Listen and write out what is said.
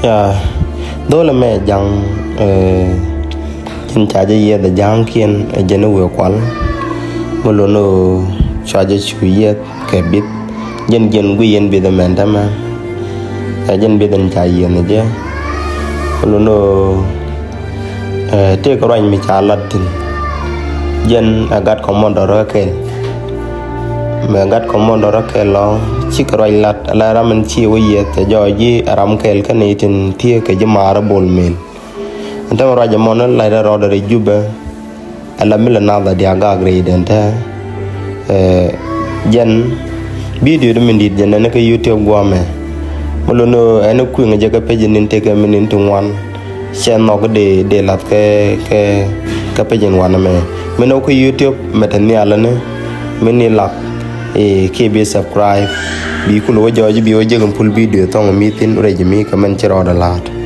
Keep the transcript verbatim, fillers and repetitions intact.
Ya, dho̱lɛ mɛ ja̱ŋ, eh, jɛn ca jɛ yiɛth ɛ ja̱ŋkiɛn, eh, jɛn i̱ wëë kual. Mi lun i̱ cua jɛ cu yiɛth kɛ bith. Jɛn, jɛn guiy yɛn bith ɛmɛn täämɛ. Eh, jɛn bith ɛn ca yiɛth ni jɛ. Mi lun i̱, eh, tëëkɛ ruac mi ca lat thi̱n. Jɛn ɛ gat kɔmɔndɔr kä kɛl. Mɛ gat kɔmɔndɔr kä kɛl lɔ, cikɛ ruac lat, ala ram in ci wä yiɛth, cɛ jɔɔc ji̱ ɛ ram kɛl kä ni tin thiee kɛ ji̱ maar Bol Mel. Ɛn täämɛ ruac ɛmɔ ni la̱t rɔɔdɛ rɛy Jubɛ. Ala mi lɛ nath a diaak gak rɛy den tɛ. Eh, jɛn bidio di min di̱t jɛn ɛn kä YouTube guamɛ. Mi lun i̱ ɛn kui̱ŋ jɛ kä pec in tekɛ min in ti ŋuan. Cɛ nhɔk dee, dee lath kɛ, kɛ, kɛ pec in wanɛ mɛ. Min ɔ kä YouTube mɛ te nhial ni, min ni lak, eh, kiɛ bi subscribe. Bi kul wä jɔɔc bi wä jek in pul bidio thɔŋ mi thin rɛy mi kɛ mɛn ci rɔɔdɛ la̱t.